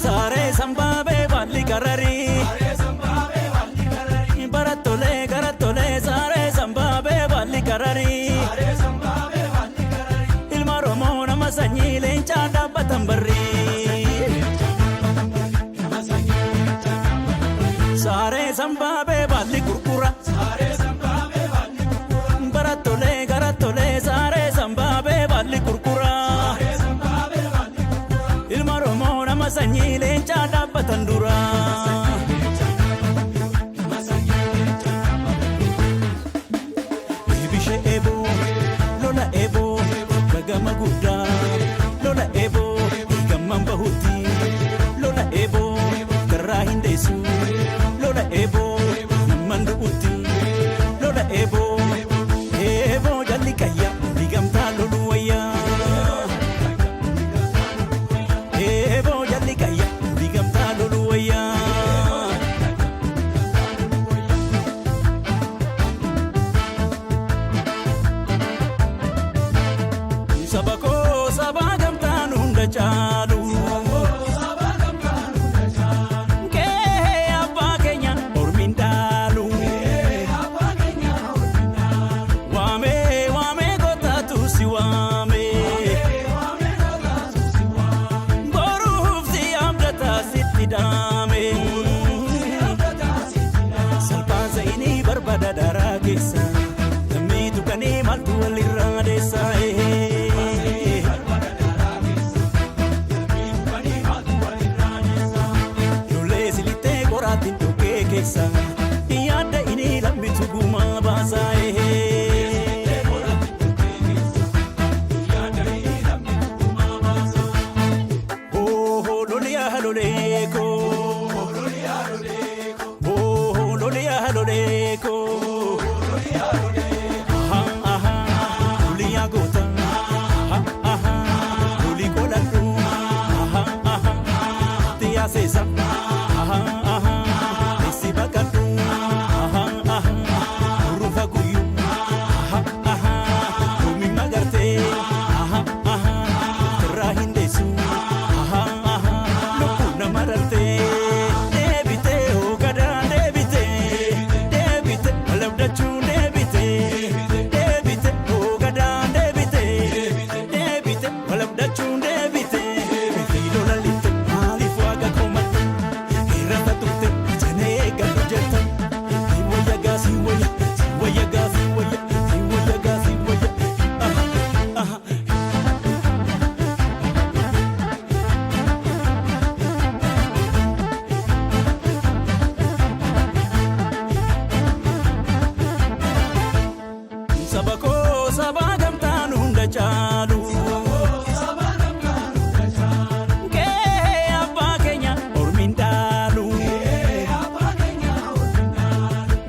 Saaree sambaabee baalli qararii. Barattolee garattolee saaree sambaabee baalli qararii. Ilma Oromoo nama sanyii leencaa dhaabbatan barrii. Saaree sambaabee baalli gurgura. Barattolee garattolee saaree sambaabee baalli gurgura. Ilma Oromoo nama sanyii leencaa dhaabbatan dura. Deebishee eeboo lola eeboo gagama guddaa lola eeboo gamman bahutti lola eeboo garraa hin deessu lola eeboo namman du'utti lola eeboo eeboo jalli qayya digamtaa lolu wayyaa. Eeboo jalli qayya digamtaa lolu wayyaa. Saba koo saba gamtaan hunda caalu. Qe'ee abbaa keenya ormiin dhaalu. Waamee waamee kootaatu si waamee. Boruuf si abdataa sitti dhaame. Salphaan sa'inii barbaada daaraa keessa. Lammii tuqanii maaltu walirraa deessa? Ijoollee silittee qoraattiin dhokkee keessa. Yaadda inni lammitu gumaa baasa. Oh, loliyaa lolee koo. Oh, loliyaa lolee koo. Aha, aha, loliyaa goota. Aha, aha, lolii qoladhu. Aha, aha, tiyaa seesa. Aha, aha, esi baqadhu. Aha, aha, urufa guyyu. Aha, aha, loomi magartee. Aha, aha, irraa hin deessu. Aha, aha, lubbuu nama rartee. Deebitee hoogadaa deebitee. Deebitee walabdachuu deebitee. Deebitee hoogadaa deebitee. Deebitee walabdachuu deebitee. Fiilola lifte maaliif waaqa komatte? Irra turte janee eeggadhu jetta. Si wayya gaa si wayya si wayya gaa si wayya si wayya gaa si wayya. Aha aha. Saba koo saba gamtaan hunda caalu. Qe'ee abbaa keenya ormiin dhaalu.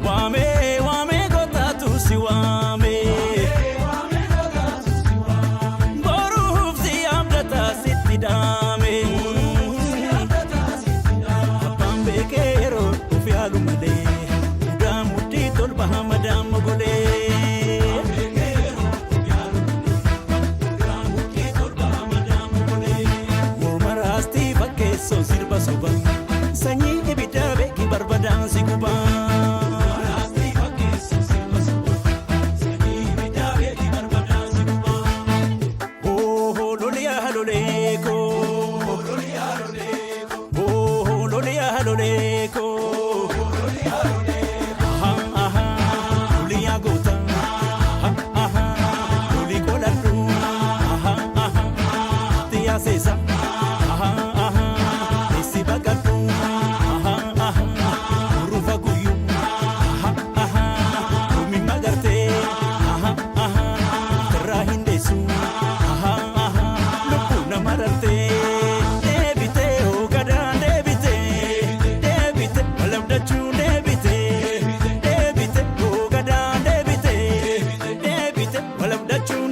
Waamee waamee kootaatu si waamee. Boruuf si abdataa sitti dhaame. Abbaan beekee yeroo of yaalu malee. Mudaa mudhii tolba hamadaa mogolee. Morma raastii fakkeessoo sirba soba. Sanyii ibiddaa beeki barbadaan si gubaa. Oh, loliyaa lolee koo. Oh, loliyaa lolee koo. Aha, aha, loliyaa goota. Aha, aha, lolii qoladhu. Aha, aha, tiyaa seesa. Aha, aha, esi baqadhu. Aha, aha, urufa guyyu. Aha, aha, loomi magartee. Aha, aha, irraa hin deessu. Aha, aha, lubbuu nama rartee. Deebitee hoogadaan deebitee. Deebitee walabdachuu deebitee. Deebitee hoogadaan deebitee. Deebitee walabdachuu